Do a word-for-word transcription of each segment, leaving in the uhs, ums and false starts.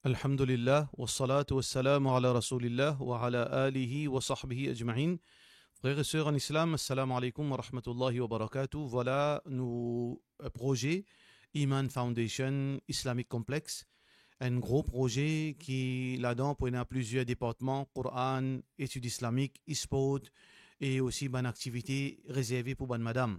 Alhamdulillah, wassalatu wassalamu ala Rasoulillah, wa ala alihi wa sahbihi ajma'in. Frer e ser an Islam, assalamu alaikum wa rahmatullahi wa barakatuh. Vwala, nou, eh, proze Iman Foundation Islamic Complex, enn gro proze ki ladan pou ena plizier departman, Koran, etid islamik, sport, e osi bann aktivite rezerve pou bann madam.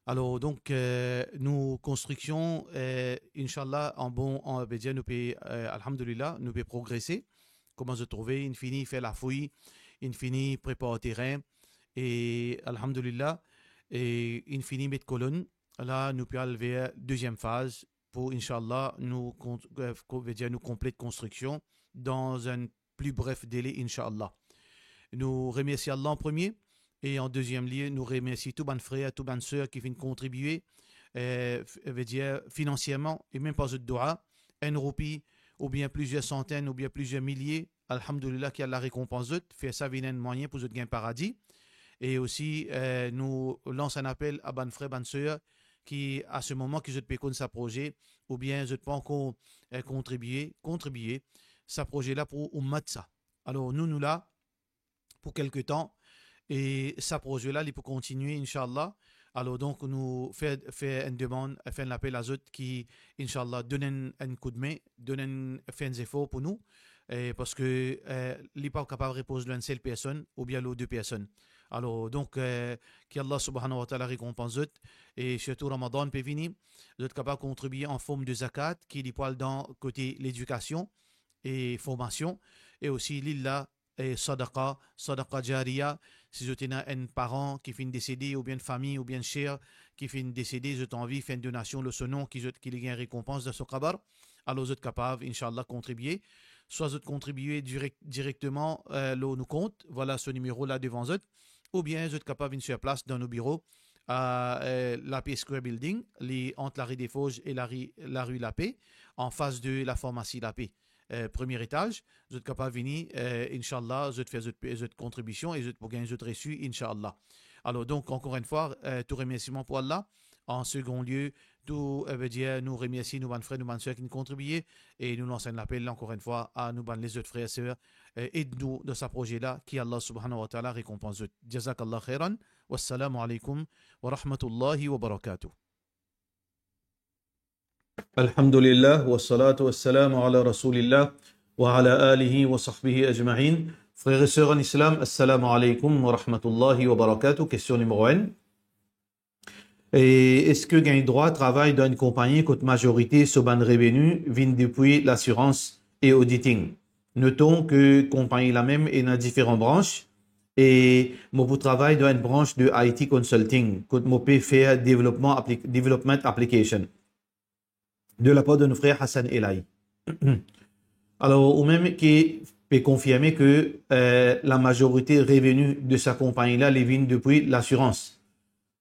Alor, donk, eh, nou konstriksion, eh, inshallah, an bon, an, vedir nou pe, eh, alhamdulillah, nou pe progrese. Kouma zot trouve, inn fini fer lafouy, inn fini prepar terin, e alhamdulillah, e inn fini met kolonn. La, nou pe al ver deziem faz pou, inshallah, nou kon-, eh, ko-, vedir nou konplet konstriksion dan enn pli bref dele, inshallah. Nou remersi Allah an premie, e an deziem lie, nou remersi tou bann frer, tou bann ser ki finn kontribie, eh, f-, vedir finansierman, e mem par zot dwa, enn roupi, oubien plizier santenn, oubien plizier milie, alhamdulillah, ki Allah rekonpans zot, fer sa vinn enn mwayin pou zot gagn paradi. E osi, eh, nou lans enn apel a bann frer, bann ser, ki a se moman ki zot pe konn sa proze, oubien zot pa ankor, eh, kontribie, kontribie, sa proze la pou oumat sa. Alor, nou, nou la pou kelke tan, e sa proze la, li pou kontinie, inshallah. Alor, donk, nou fer, fer enn demann, fer enn lapel a zot ki, inshallah, donn enn, enn koudme, donn enn, fer enn zefor pou nou, eh, parski, eh, li pa kapav repoz lor enn sel personn oubien lor de personn. Alor, donk, eh, ki Allah subhanahu wa ta'ala rekonpans zot, e sirtou Ramadan pe vini, zot kapav kontribie an form de zakat, ki li pou al dan kote ledikasion e formasion, e osi li la, e sadaqa, sadaqa jariya, si zot ena enn paran ki finn desede, oubien enn fami, oubien enn ser ki finn desede, zot anvi fer enn donasion lor so non, ki zot, ki li gagn rekonpans dan so kabar, alor zot kapav, inshallah, kontribie. Swa zot kontribie direk-, direkteman, eh, lor nou kont, vwala so nimero la devan zot, oubien zot kapav vinn sir plas dan nou biro a, eh, Lape Square Building, li ant Lari Deforz e Lari, Lari Lape, anfas de lafarmasi Lape, eh, premie etaz. Zot kapav vini, eh, inshallah, zot fer zot, zot kontribision e zot pou gagn zot resi, inshallah. Alor, donk, ankor enn fwa, eh, tou remersiman pou Allah. An segon lie, tou, eh, vedir, nou remersi nou bann frer, nou bann ser ki kontribie, e nou lans enn lapel, ankor enn fwa, a nou bann lezot frer, ser, eh, ed nou dan sa proze la, ki Allah subhanahu wa ta'ala rekonpans zot. Jazakallah khairan. Wassalamu alaikum wa rahmatullahi wa barakatuh. Alhamdulillah, wassalatu wassalamu ala Rasoulillah, wa ala alihi wa sahbihi ajma'in. Frer e ser an Islam, assalamu alaikum wa rahmatullahi wa barakatuh. Kestion nimero enn. E eski gagn drwa travay dan enn konpagni kot mazorite so bann reveni vinn depi lasirans e auditing? Noton ki konpagni la mem ena diferan brans, e mo pou travay dan enn brans de I T consulting, kot mo pe fer devlopman apli-, development application. De lapar de nou frer Hassan Elai. Alor, ou mem ki pe konfirme ki, eh, lamazorite reveni de sa konpagni la, li vinn depi lasirans.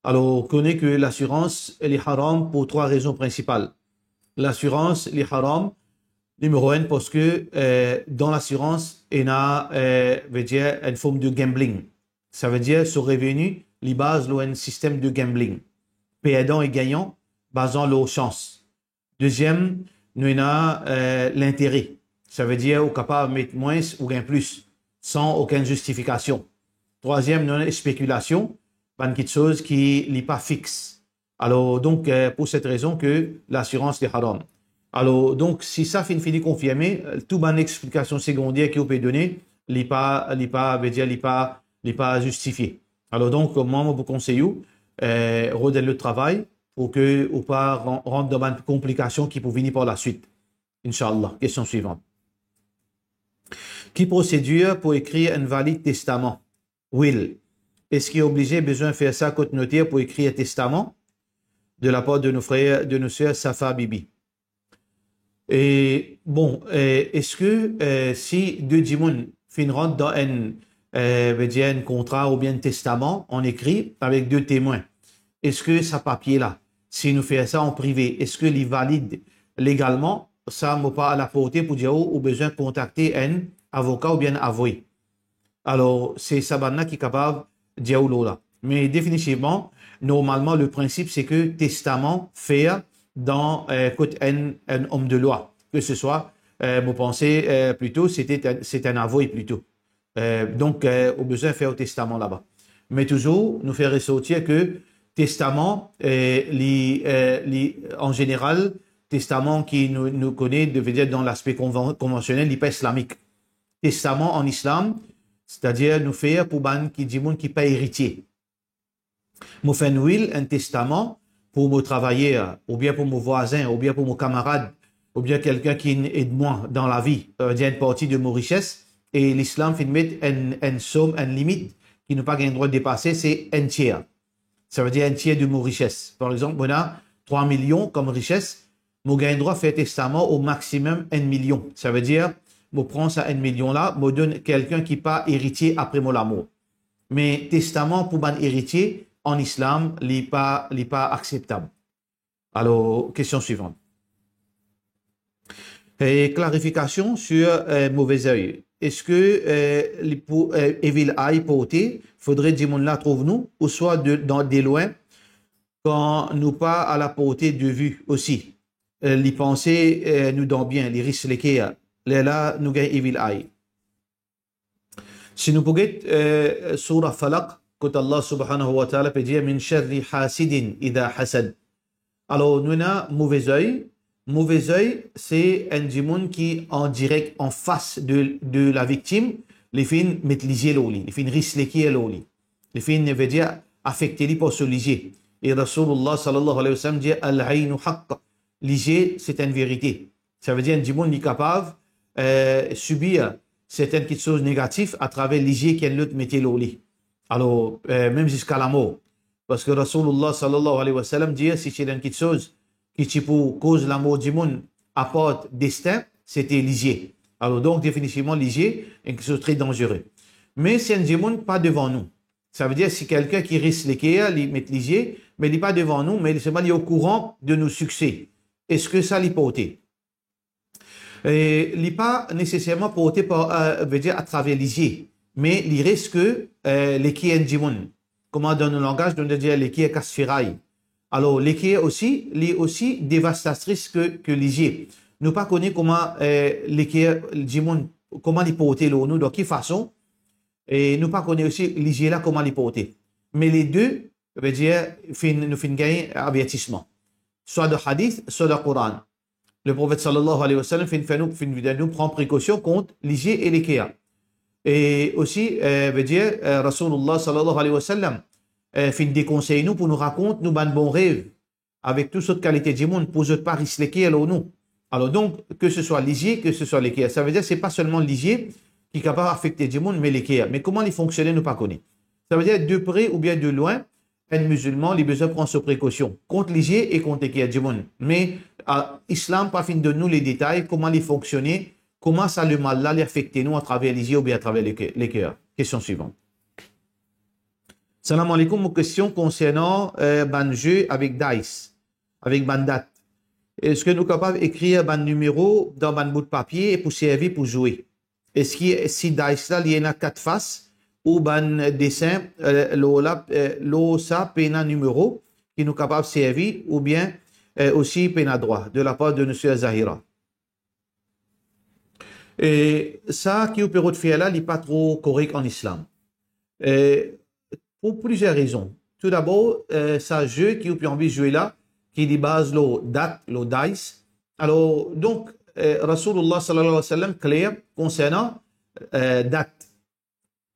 Alor, kone ki lasirans, li haram pou trwa rezon prinsipal. Lasirans, li haram, nimero enn, parski, eh, dan lasirans, ena, eh, vedir, enn form de gambling. Savedir, so reveni, li baz lor enn sistem de gambling. Perdan e gagnan, bazan lor sans. Deziem, nou ena, eh, lintere. Savedir, ou kapav met mwins, ou gagn plis, san okenn zistifikasion. Trwaziem, nou ena spekilasion, bann kiksoz ki li pa fix. Alor, donk, eh, pou set rezon ki lasirans li haram. Alor, donk, si sa finn fini konfirme, eh, tou bann explikasion segonder ki ou pe done, li pa, li pa, vedir, li pa, li pa zistifie. Alor, donk, mwa, mo pou konsey ou, eh, rod enn lot travay, pou ki ou pa ran-, rant dan bann konplikasion ki pou vini par laswit. Inshallah. Kestion swivan. Ki prosedir pou ekrir enn valid testaman, will? Eski oblize bizin fer sa kot noter pou ekrir testaman? De lapar de nou frer, de nou ser Safa Bibi. E, bon, eh, eski, eh, si de dimoun finn rant dan enn, eh, vedir enn kontra oubien enn testaman an ekri avek de temwin, eski sa papie la, si nou fer sa an prive, eski li valid legalman? Sa mo pa alaporte pou dir ou, ou bizin kontakte enn avoka oubien enn avoye. Alor, se sa bann la ki kapav dir ou lor la. Me definitivman, normalman, le prinsip, se ki testaman fer dan, eh, kot enn, enn om de lwa, ke se swa Euh, mo panse, euh, plito, se te, se enn avoy plito. Euh, donk, euh, ou bizin fer testaman laba. Me touzour, nou fer resortir ke testaman, euh, li, euh, li, an zeneral, testaman ki nou, nou kone, vedir dan laspe konvan-, konvansionel, li pa islamik. Testaman an islam, setadir nou fer pou bann ki, dimoun ki pa eritie. Mo fer enn will, enn testaman pou mo travayer, oubien pou mo vwazin, oubien pou mo kamarad, oubien kelkenn ki inn ed mwa dan lavi, savedir enn parti de mo rises, e lislam finn met enn, enn som, enn limit ki nou pa gagn drwa depase, se enn tier. Savedir enn tier de mo rises. Par exanp, mo ena trwa milion kom rises, mo gagn drwa fer testaman o maximum enn milion. Savedir, mo pran sa enn milion la, mo donn kelkenn ki pa eritie apre mo lamor. Me testaman pou bann eritie, an islam, li pa, li pa akseptab. Alor, kestion swivan. E klarifikasion sir, euh, move zey. Eski, euh, li pou, euh, evil eye porte, fodre dimoun la trouv nou, ouswa de, dan, de lwin, kan nou pa a la porte de vi osi? Euh, li panse, euh, nou dan bien, li ris leker, lerla nou gagn evil eye. Si nou pou get, euh, soura Falaq, kot Allah subhanahu wa ta'ala pe dir, "Min sharri hasidin idha hasad." Alor, nou ena move zey. Move zey, se enn dimoun ki an direk, an fas de, de laviktim, li finn met lizie lor li, li finn ris leker lor li. Li finn, vedir, afekte li par so lizie. E Rasoulillah sallallahu alayhi wa sallam dir, "Al-aynu haqq." Lizie, se enn verite. Savedir enn dimoun li kapav, euh, sibir sertenn kiksoz negatif atraver lizie ki enn lot mete lor li. Alor, euh, mem ziska lamor. Parski Rasoulillah sallallahu alayhi wa sallam dir, si ti ena enn kiksoz ki ti pou koz lamor dimoun, apart destin, sete lizie. Alor, donk, definitivman, lizie, enn kiksoz tre danzere. Me si enn dimoun pa devan nou, savedir si kelkenn ki ris leker, li met lizie, me li pa devan nou, me li selman li okouran de nou sikse. Eski sa li porte? E li pa neseserman porte par, euh, vedir atraver lizie, me li ris ke, euh, leker enn dimoun. Kouma dan nou langaz, nou dir leker kas feray. Alor, leker osi, li osi devastatris ke, ke lizie. Nou pa kone kouma, euh, leker dimoun, kouma li porte lor nou, dan ki fason, e nou pa kone osi lizie la kouma li porte. Me le de, vedir, finn, nou finn gagn avertisman. Swa dan hadith, swa dan Koran. Leprofet sallallahu alayhi wa sallam finn fer nou, finn dir nou pran prekosion kont lizie e leker. E osi, euh, vedir, euh, Rasoulillah sallallahu alayhi wa sallam, euh, finn dekonsey nou pou nou rakont nou bann bon rev avek tou sort kalite dimoun, pou zot pa ris leker lor nou. Alor donk, ke se swa lizie, ke se swa leker. Savedir, se pa selman lizie ki kapav afekte dimoun, me leker. Me kouma li fonksione, nou pa kone. Savedir, de pre oubien de lwin, enn mizilman, li bizin pran so prekosion kont lizie e kont leker dimoun. Me, a, islam pa finn donn nou le detay, kouma li fonksione, kouma sa lemal la, li afekte nou atraver lizie oubien atraver leker, leker. Kestion swivan. Salam aleykoum, mo kestion konsernan, euh, bann ze avek dice, avek bann dat. Eski nou kapav ekrir bann nimero dan bann bout papie e pou servi pou zwe? Eski si dice la, li ena kat fas ou bann desin, euh, lor la, euh, lor sa pena nimero ki nou kapav servi oubien, euh, osi pena drwa, de lapar de nou ser Zahira? E sa ki ou pe rod fer la, li pa tro korek an islam. E pou plizier rezon. Toudabor, euh, sa ze ki ou pe anvi zwe la, ki li baz lor dat, lor dice. Alor, donk, euh, Rasoulillah sallallahu alayhi wa sallam kler konsernan, euh, dat.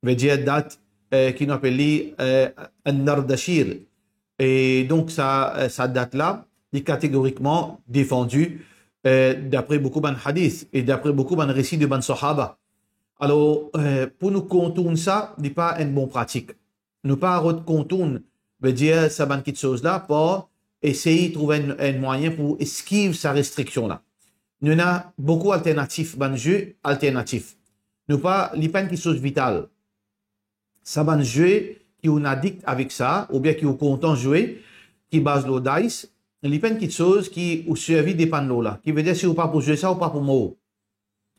Vedir dat, euh, ki nou apel li, euh, an-nardashir. E donk, sa, euh, sa dat la, li kategorikman defandi, euh, dapre boukou bann hadith e dapre boukou bann resi de bann sahaba. Alor, euh, pou nou kontourn sa, li pa enn bon pratik. Nou pa rod kontourn, vedir sa bann kiksoz la, par esey trouv enn, enn mwayin pou eskiv sa restriksion la. Nou ena boukou alternatif, bann ze alternatif. Nou pa, li pa enn kiksoz vital. Sa bann ze ki ou inn adikt avek sa, oubien ki ou kontan zwe, ki baz lor dice, li pa enn kiksoz ki ou servi depann lor la. Ki vedir, si ou pa pou zwe sa, ou pa pou mor.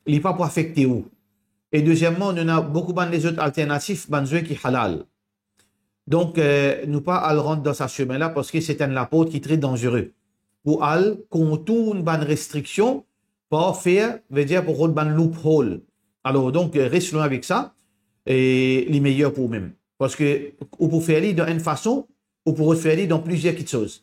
Li pa pou afekte ou. E dezieman, nou ena boukou bann lezot alternatif, bann ze ki halal. Donk, euh, nou pa al rant dan sa semin la, parski se enn laport ki tre danzere. Pou al kontourn bann restriksion par fer, vedir par rod bann loophole. Alor, donk, res lwin avek sa, e li meyer pou oumem. Parski ou pou fer li dan enn fason, ou pou rod fer li dan plizier kitsoz.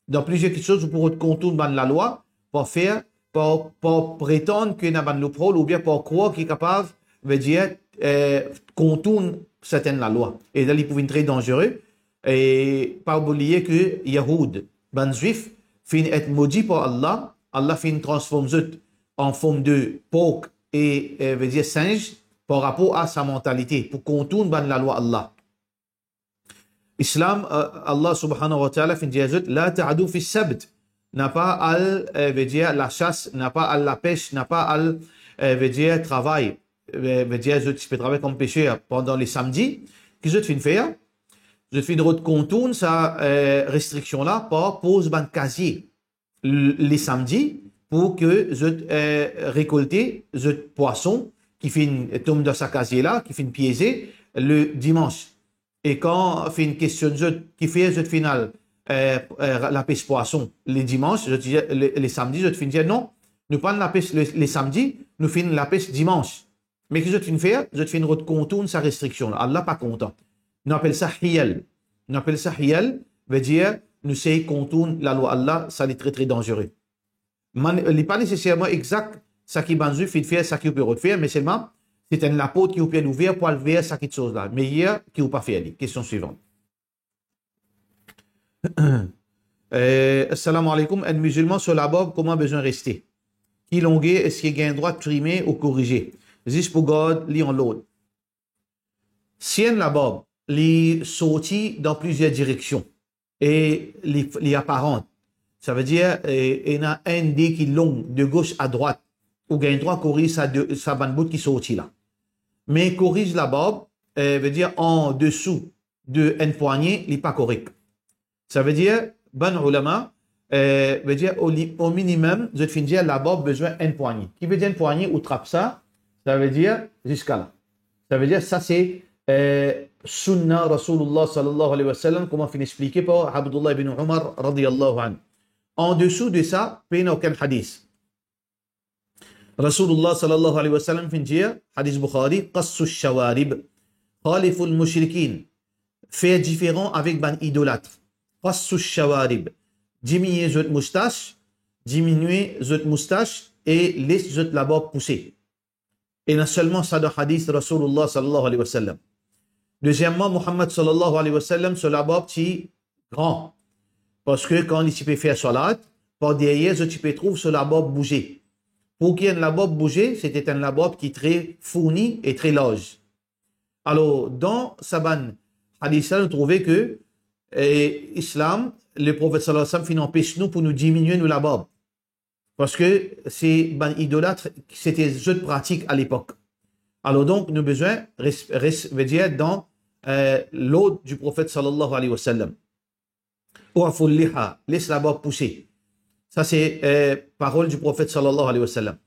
Dan plizier kitsoz, ou pou rod kontourn bann lalwa, par fer, par, par pretann ki ena bann loophole, oubien par krwar ki kapav, vedir, eh, kontourn sertenn lalwa. E la, li pou vinn tre danzere. E pa bliye ki Yahoud, bann Zwif, finn et modi par Allah, Allah finn transform zot an form de pork e, eh, vedir sinz, par rapor a sa mantalite, pou kontourn bann lalwa Allah. Islam, eh, Allah subhanahu wa ta'ala finn dir zot, "La ta'du fi sabt." Napa al, eh, vedir lasas, napa al lapes, napa al, eh, vedir travay, eh, vedir zot ti pe travay kom peser pandan lesamdi. Ki zot finn fer? Zot finn rod kontourn sa, eh, restriksion la par poz bann kazie l-, lesamdi pou ki zot, eh, rekolte zot pwason ki finn tom dan sa kazie la, ki finn pieze, ledimans. E kan finn kestionn zot, kifer zot finn al, eh, eh, lapes pwason ledimans, zot dir, le, lesamdi, zot finn dir, "Non, nou pa'nn lapes le, lesamdi, nou finn lapes dimans." Me ki zot finn fer? Zot finn rod kontourn sa restriksion la. Allah pa kontan. Nou apel sa hiyal. Nou apel sa hiyal, vedir nou sey kontourn lalwa Allah, sa li tre, tre danzere. Mann-, li pa neseserman exak sa ki bann Zwif finn fer, sa ki ou pe rod fer, me selman, se enn laport ki ou pe louver pou al ver sa kitsoz la. Meyer ki ou pa fer li. Kestion swivan. Eh, assalamu alaikum, enn mizilman so labarb kouma bizin reste? Ki longer, eski gagn drwa trime ou korize? Zis pou gard li an lord. Si enn labarb, li sorti dan plizier direksion e li, li aparan, savedir, eh, ena enn de ki long de gos a drwat, ou gagn drwa koriz sa de, sa bann bout ki sorti la. Me koriz labarb, eh, vedir an desou de enn pwagne, li pa korek. Savedir, bann oulama, eh, vedir, o li-, o minimem, zot finn dir labarb bizin enn pwagne. Ki vedir enn pwagne, ou trap sa, savedir ziska la. Savedir, sa se, eh, sunna Rasoulillah sallallahu alayhi wa sallam, kouma finn explike par Abdullah ibn Umar radiyallahu anhu. An desou de sa, pena okenn hadis. Rasoulillah sallallahu alayhi wa sallam finn dir, hadis Bukhari, "Qassu shawarib, khaliful mushrikin." Fer diferan avek bann idolat. Qassu shawarib. Diminie zot moustas, diminie zot moustas e les zot labarb pouse. Ena selman sa dan hadis Rasoulillah sallallahu alayhi wa sallam. Dezieman, Muhammad sallallahu alayhi wa sallam, so labarb ti gran. Parski kan li ti pe fer salat, par deryer, zot ti pe trouv so labarb bouze. Pou ki enn labarb bouze, se ti enn labarb ki tre fourni e tre larz. Alor, dan sa bann hadis la, nou trouve ki, eh, Islam, Leprofet sallallahu alayhi wa sallam finn anpes nou pou nou diminie nou labarb. Parski se bann idolat, se ti zot pratik alepok. Alor donk, nou bizin res-, res-, vedir dan, eh, lord du Profet sallallahu alayhi wa sallam. Wa khafful liha, les labarb pouse. Sa se, eh, parol du Profet sallallahu alayhi wa sallam.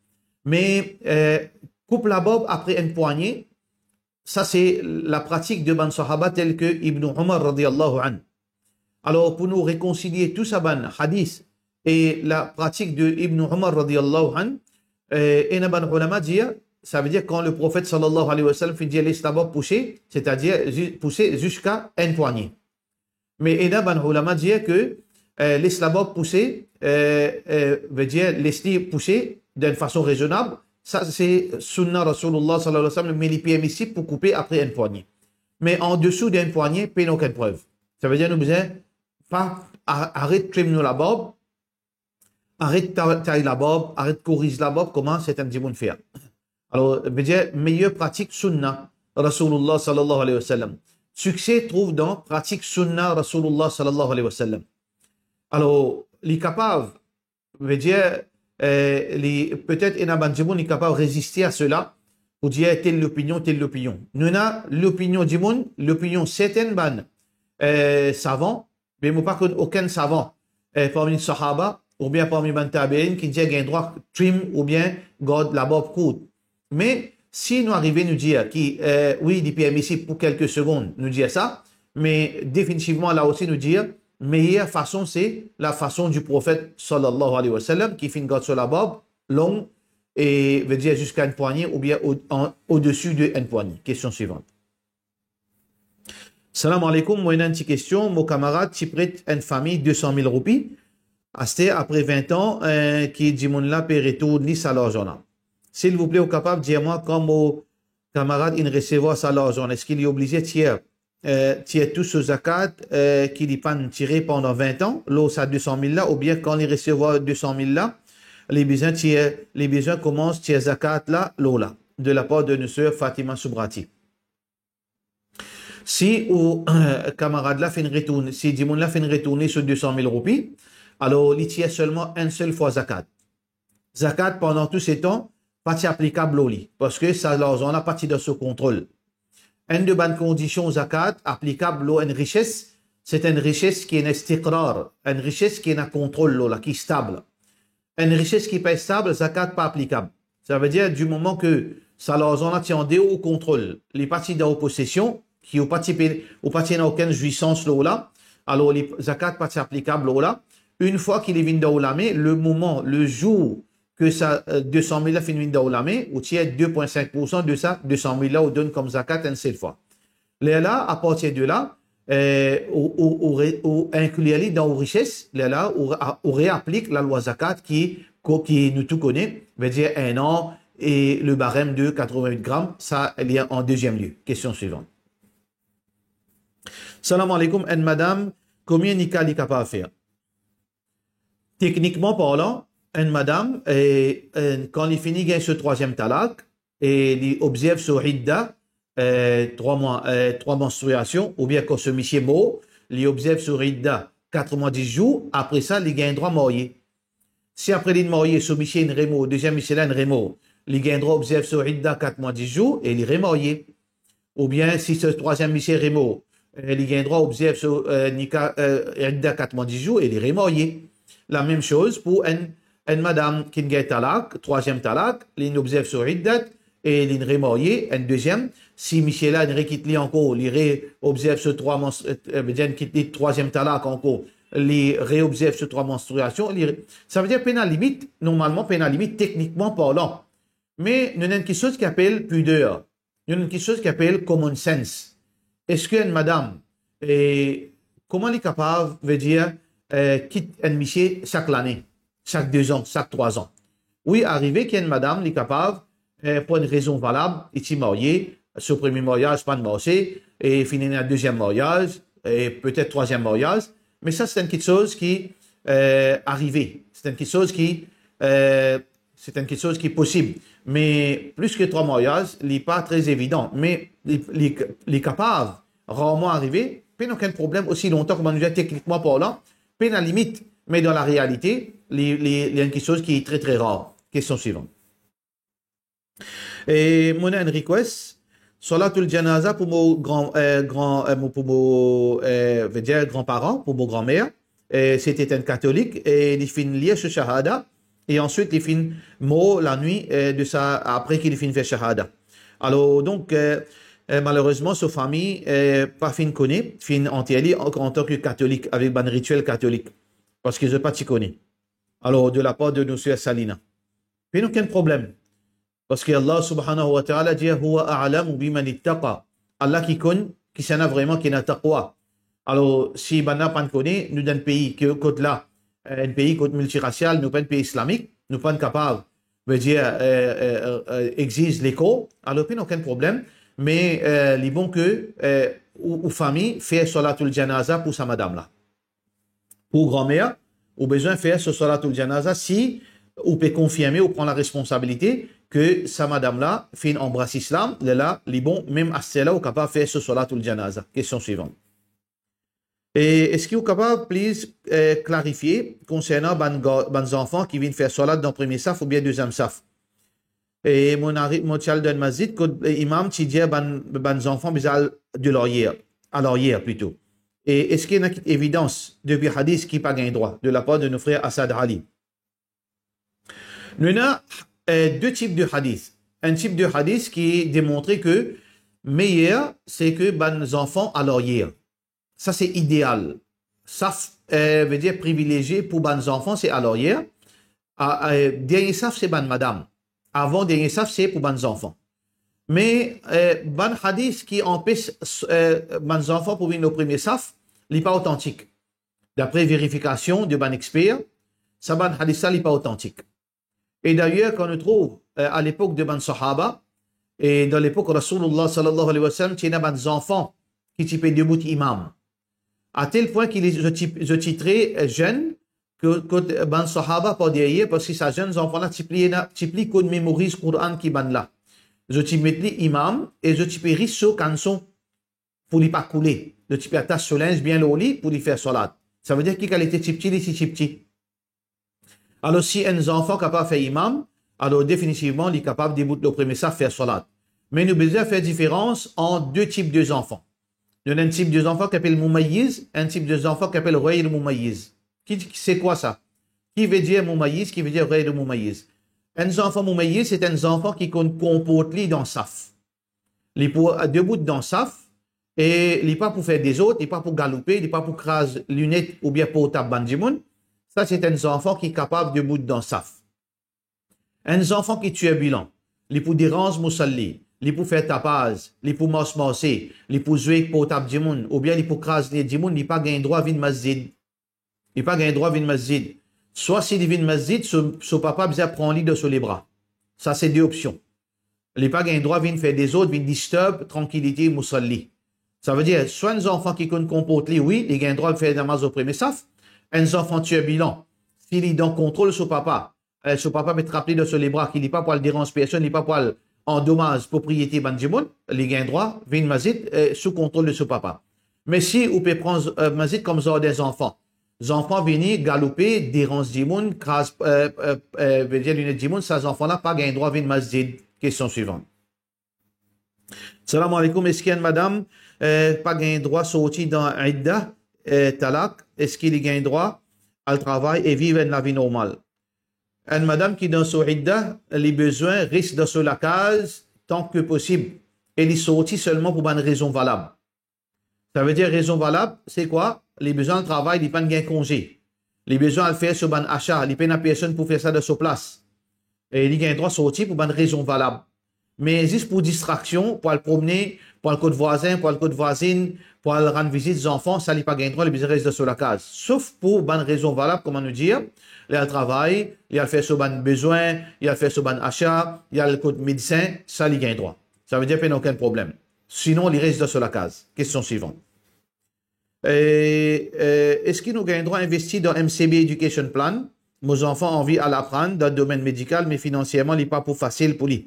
Me, eh, koup labarb apre enn pwagne, sa se lapratik de bann sahaba tel ki Ibn Umar radiyallahu anhu. Alor, pou nou rekonsilie tou sa bann hadis e lapratik de Ibn Umar radiyallahu anhu, eh, ena bann oulama dir, savedir kan Leprofet sallallahu alayhi wa sallam finn dir les labarb pouse, setadir zi-, pouse ziska enn pwagne. Me ena bann oulama dir ki, eh, les labarb pouse, eh, eh, vedir les li pouse dan enn fason rezonab, sa se sunna Rasoulillah sallallahu alayhi wa sallam, me li permisib pou koupe apre enn pwagne. Me an desou de enn pwagne, pena okenn prev. Savedir nou bizin pa a-, aret trim nou labarb, aret ta-, tay labarb, aret koriz labarb, kouma sertin dimoun fer. Alor, vedir, meyer pratik sunna Rasoulillah sallallahu alayhi wa sallam. Sikse trouv dan pratik sunna Rasoulillah sallallahu alayhi wa sallam. Alor, li kapav, vedir, eh, li, petet ena bann dimoun, li kapav reziste a sela, pou dir tel lopinion, tel lopinion. Nou ena lopinion dimoun, lopinion sertin bann, eh, savan, me mo pa konn okenn savan, eh, parmi sahaba, oubien parmi bann tabi'in ki dir gagn drwa trim oubien gard labarb kourt. Me si nou arive nou dir ki, eh, wi, li permisib pou kelke segonn, nou dir sa, me definitivman la osi nou dir, meyer fason se lafason du Profet sallallahu alayhi wa sallam ki finn gard so labarb long e vedir ziska enn pwagne oubien o-, an, odesi de enn pwagne. Kestion swivant. Salam aleykoum, mo ena enn ti kestion. Mo kamarad ti pret enn fami de san mil roupi. Aster, apre vin an, eh, ki dimoun la pe retourn li sa larzan la. Silvouple, ou kapav dir mwa kan mo kamarad inn resevwar sa larzan, eski li oblize tir, eh, tir tou so zakat, eh, ki li pann tire pandan vin an, lor sa de san mil la, oubien kan li resevwar de san mil la, li bizin tir, li bizin koumans tir zakat la, lor la, de lapar de nou ser Fatima Subrati. Si ou, kamarad la finn retourn, si dimoun la finn retourn so de san mil roupi, alor li tir selman enn sel fwa zakat. Zakat pandan tou se tan pa ti aplikab lor li, parski sa larzan la pa ti dan so kontrol. Enn de bann kondision zakat aplikab lor enn rises, se enn rises ki ena istiqrar, enn rises ki ena kontrol lor la, ki stab. Enn rises ki pa stab, zakat pa aplikab. Savedir, di moman ke sa larzan la ti andeor ou kontrol, li pa ti dan ou posesion, ki ou pa ti pe, ou pa ti ena okenn zwisans lor la, alor li, zakat pa ti aplikab lor la. Enn fwa ki li vinn dan ou lame, le moman, le zour ke sa, eh, de san mil la finn vinn dan ou lame, ou tir de pwin sink poursan de sa de san mil la, ou donn kom zakat enn sel fwa. Lerla, apartir de la, eh, ou, ou, ou re-, ou inklir li dan ou rises, lerla, ou, ou reaplik lalwa zakat ki, ko-, ki nou tou kone, vedir enn an e le barem de katrevinwit gram, sa li an deziem lie. Kestion swivant. Salam aleykoum, enn madam, konbien nika li kapav fer? Teknikman parlan, enn madam, eh, eh, kan li fini gagn so trwaziem talak, e li obzerv so idda, eh, trwa mwa, eh, trwa manstriasion, oubien kan so misie mor, li obzerv so idda katrevin-dis zour, apre sa, li gagn drwa marye. Si apre linn marye, so misie inn remor, deziem misie la inn remor, li gagn drwa obzerv so idda kat mwa dis zour e li remarye. Oubien si so trwaziem misie remor, eh, li gagn drwa obzerv so, eh, nika, eh, idda kat mwa dis zour e li remarye. Lamem soz pou enn, enn madam ki gagn talak, trwaziem talak, linn obzerv so idda e linn remarye enn deziem. Si misie la inn rekit li ankor, li reobzerv so trwa mans-, eh, vedir inn kit li trwaziem talak ankor, li reobzerv so trwa manstriasion, li re-, savedir pena limit, normalman pena limit, teknikman parlan. Me nou ena enn kiksoz ki apel pider, nou ena enn kiksoz ki apel common sense. Eski enn madam, eh, kouma li kapav, vedir, eh, kit enn misie sak lane, sak dezan, sak trwazan? Wi, arive ki enn madam, li kapav, eh, pou enn rezon valab, li ti marye, so premie maryaz pann marse, e finn ena deziem maryaz, e petet trwaziem maryaz, me sa se enn kiksoz ki, eh, arive, se enn kiksoz ki, eh, se enn kiksoz ki posib. Me plis ki trwa maryaz, li pa tre evidan, me li, li, li kapav rarman arive, pena okenn problem, osi lontan kouma nou dir teknikman parlan, pena limit, me dan larealite, li, li, li enn kiksoz ki tre, tre rar. Kestion swivan. E mo ena enn request, swalatul janaza pou mo gran, eh, gran, eh, mo, pou mo, eh, vedir granparan, pou mo granmer. Eh, se ti enn katolik, e li finn lir so shahada, e answit li finn mor lanwit, eh, de sa, apre ki li finn fer shahada. Alor, donk, eh, eh, malerezman, so fami, eh, pa finn kone, finn anter li an, antan ki katolik, avek bann ritiel katolik, parski zot pa ti kone. Alor, de lapar de nou ser Salina. Pena okenn problem. Parski Allah subhanahu wa ta'ala dir, "Huwa a'lamu biman ittaqa." Allah ki konn kisannla vreman ki ena taqwa. Alor, si bannla pann kone, nou dan enn pei ki, kot la, eh, enn pei kot miltirasial, nou pa enn pei islamik, nou pann kapav, vedir, eh, eh, eh, exiz lekor, alor pena okenn problem, me, eh, li bon ki, eh, ou, ou fami fer swalatul janaza pou sa madam la. Pou granmer, ou bizin fer so swalatul janaza si ou pe konfirme, ou pran laresponsabilite ki sa madam la finn anbras Islam, lerla li bon, mem aster la ou kapav fer so swalatul janaza. Kestion swivan. E eski ou kapav, please, eh, klarifie konsernan bann ga-, bann zanfan ki vinn fer swalat dan premie saf oubien deziem saf? E mo ariv, mo ti al dan masjid kot, eh, imam ti dir bann, bann zanfan bizin al de laryer, a laryer plito. E eski ena kit evidans depi hadis ki pa gagn drwa, de lapar de nou frer Asad Ali? Nou ena, eh, de tip de hadis. Enn tip de hadis ki demontre ki meyer se ki bann zanfan a laryer. Sa se ideal. Saf, eh, vedir privilezie pou bann zanfan se a laryer. A, a, eh, dernie saf se bann madam. avan dernie saf, se pou bann zanfan. Me, eh, bann hadis ki anpes, eh, bann zanfan pou vinn lor premie saf, li pa otantik. Dapre verifikasion de bann exper, sa bann hadis la, li pa otantik. E dayer, kan nou trouv, eh, a lepok de bann sahaba, e dan lepok Rasoulillah sallallahu alayhi wa sallam, ti ena bann zanfan ki ti pe debout imam. A tel pwin ki li, zot ti, zot ti tre, eh, zenn, kot, kot bann sahaba par deryer, parski sa zenn zanfan la ti pli ena, ti pli konn memoriz Koran ki bann la. Zot ti met li imam e zot ti pe ris so kanson pou li pa koule. Zot ti pe atas so linz bien lor li pou li fer salat. Savedir ki kalite tipti li ti tipti. Alor, si enn zanfan kapav fer imam, alor definitivman, li kapav debout lor premie saf fer salat. Me nou bizin fer diferans ant de tip de zanfan. Nou ena enn tip de zanfan ki apel moumayiz, enn tip de zanfan ki apel ghayr moumayiz. Ki, se kwa sa? Ki vedir moumayiz, ki vedir ghayr moumayiz? Enn zanfan moumayiz, se enn zanfan ki konn konport li dan saf. Li pou debout dan saf e li pa pou fer dezord, li pa pou galoupe, li pa pou kraz linet oubien portab bann dimoun. Sa se enn zanfan ki kapav debout dan saf. Enn zanfan ki tirbilan, li pou deranz mousalli, li pou fer tapaz, li pou mars marse, li pou zwe portab dimoun, oubien li pou kraz linet dimoun, li pa gagn drwa vinn masjid. Li pa gagn drwa vinn masjid. Swa si li vinn masjid, so, so papa bizin pran li dan so lebra. Sa se de opsion. Li pa gagn drwa vinn fer dezord, vinn disturb trankilite mousalli. Savedir, swa enn zanfan ki konn konport li, wi, li gagn drwa fer namaz lor premie saf. Enn zanfan tirbilan, si li dan kontrol so papa, eh, so papa pe trap li dan so lebra, ki li pa pou al deranz personn, li pa pou al andomaz propriete bann dimoun, li gagn drwa vinn masjid, eh, sou kontrol de so papa. Me si ou pe pran, eh, masjid kom zardin zanfan, zanfan vini galoupe, deranz dimoun, kraz, eh, eh, eh, vedir linet dimoun, sa zanfan la pa gagn drwa vinn masjid. Kestion swivan. Salam aleykoum, eski enn madam, eh, pa gagn drwa sorti dan idda, eh, talak, eski li gagn drwa al travay e viv enn lavi normal? Enn madam ki dan so idda, li bizin res dan so lakaz tan ki posib e li sorti selman pou bann rezon valab. Savedir rezon valab, se kwa? Li bizin al travay, li pa gagn konze. Li bizin al fer so bann asa, li pena personn pou fer sa dan so plas. E li gagn drwa sorti pou bann rezon valab. Me zis pou distraksion, pou al promne, pou al kot vwazin, pou al kot vwazinn, pou al rann vizit zanfan, sa li pa gagn drwa, li bizin res dan so lakaz. Sof pou bann rezon valab, kouma nou dir, li al travay, li al fer so bann bezwin, li al fer so bann asa, li al kot medsin, sa li gagn drwa. Savedir pena okenn problem. Sinon, li res dan so lakaz. Kestion swivan. E, e, eski nou gagn drwa investi dan M C B Education Plan? Mo zanfan anvi al aprann dan domenn medikal, me finansierman, li pa pou fasil pou li.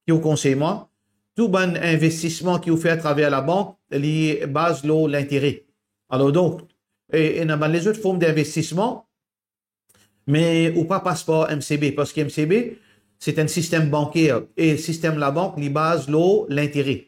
Ki ou konsey mwa? Tou bann investisman ki ou fer atraver labank, li baz lor lintere. Alor donk, e, ena bann lezot form dinvestisman, me ou pa pas par M C B, parski M C B, se enn sistem banker, e sistem labank, li baz lor lintere.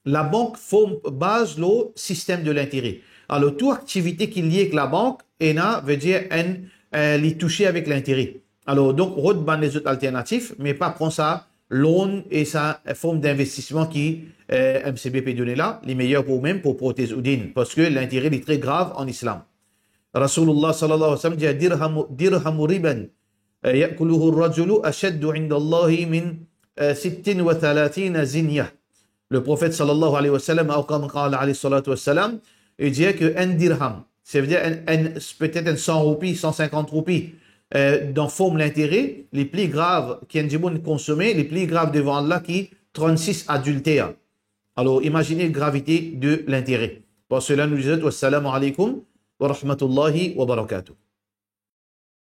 Labank form baz lor sistem de lintere. Alor, tou aktivite ki lie ek labank, ena, vedir enn, eh, li touse avek lintere. Alor, donk, rod bann lezot alternatif, me pa pran sa loan e sa form dinvestisman ki, eh, M C B pe done la, li meyer pou oumem, pou protez ou din, parski lintere, li tre grav an Islam. Rasoulillah sallallahu alayhi wa sallam dir, dirhamu, dirhamu riban, eh, ya'kuluhu ar-rajulu ashaddu inda Allahi min, eh, sittin wa thalathina zinya. Le Profet sallallahu alayhi wa sallam, aw kama qala alayhi salatu wa salam, li dir ki enn dirham, savedir enn, enn, petet enn san roupi, san sinkant roupi, eh, dan form lintere, li pli grav ki enn dimoun konsome, li pli grav devan Allah ki trannsis adilter. Alor, imazine gravite de lintere. Par sela, nou dir zot, wassalamu alaykum wa rahmatullahi wa barakatuh.